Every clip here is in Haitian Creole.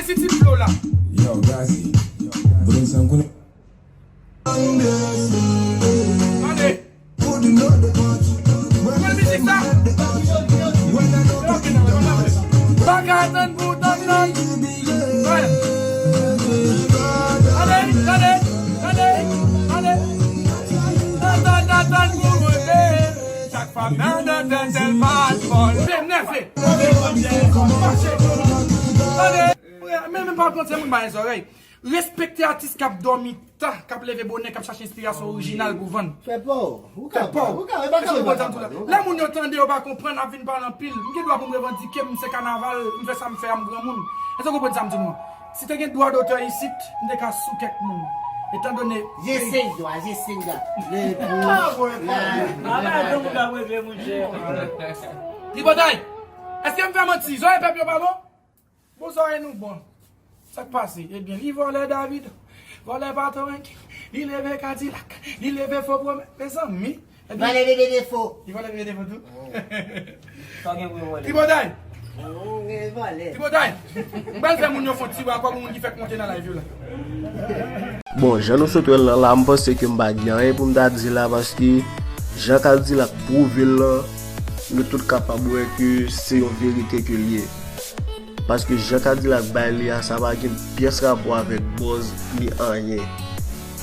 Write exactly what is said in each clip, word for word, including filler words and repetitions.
Gade si ti dlo la. Yo, Gazi. Brunson konnen. Tande. Mwen mizik sa. Pa ka tann pou tann non. Tande, tande, tande, tande. Tann, tann, tann, tann pou mwen. Chak fwa m nan dandan sèl pa fòl. Se nèfe. Mache. Tande. Men, men pa konn se moun bay zòrèy. Respekte atis k ap dòmi ta, k ap leve bonè, k ap chache enspirasyon orijinal pou vann. Fè pa w. Ou kapab. Ou kapab. Èske w konprann sa m di w la? Lè moun yo tande, yo pa konprann, ap vin pale anpil. M gen dwa pou m revandike, m se kanaval, m fè sa m fè a, m granmoun. Èske w konprann sa m di nou an? Si te gen dwa dotè isit, m te ka sou kèk moun. Etandone. Jesenda, Jesenda. Tripotay! Èske m fè manti? Zòrèy pèp yo pa bon? Bon, zòrèy nou bon. Sa k pase? Ebyen, li vòlè David, vòlè Patoranking, li leve Kadilak, li leve fo pwomèt, mezanmi. Ebyen, vòlè Dede Defo. Li vòlè Dede Defo tou? Sa gen pou yo vòlè. Tripotay! Tripotay, m pral fè moun yo fè yon ti bwa pou moun ki fèk monte nan live yo la. Bon, jan nou sot wè l lan la, m panse ke m pa gen anyen pou m ta di la, paske jan Kadilak pwouve l lan, nou tout kapab wè ke se yon verite ke l ye. Paske jan Kadilak bay li a, sa pa gen pyès rapò avèk buzz ni anyen.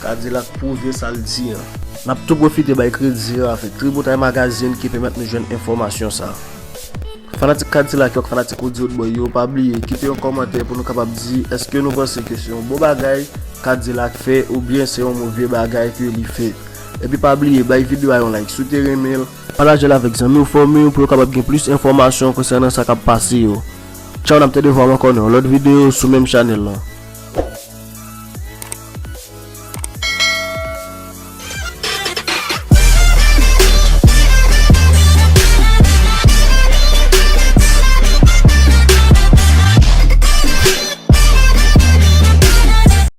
Kadilak pwouve sa l di an. N ap tou pwofite bay kredi a avèk Tripotay Magazine ki pèmèt nou jwenn enfòmasyon sa. Fanatik Kadilak yo ak fanatik Roody Roodboy yo, pa bliye kite yon kòmantè pou nou kapab di èske nou panse ke se yon bon bagay Kadilak fè oubyen se yon move bagay ke li fè. Epi pa bliye bay videyo a yon like si w te renmen l, pataje l avèk zanmi w, fanmi w pou yo kapab gen plis enfòmasyon konsènan sa k ap pase yo. Tchaw, n ap tande vwa w ankò nan yon lòt videyo sou menm chanèl lan.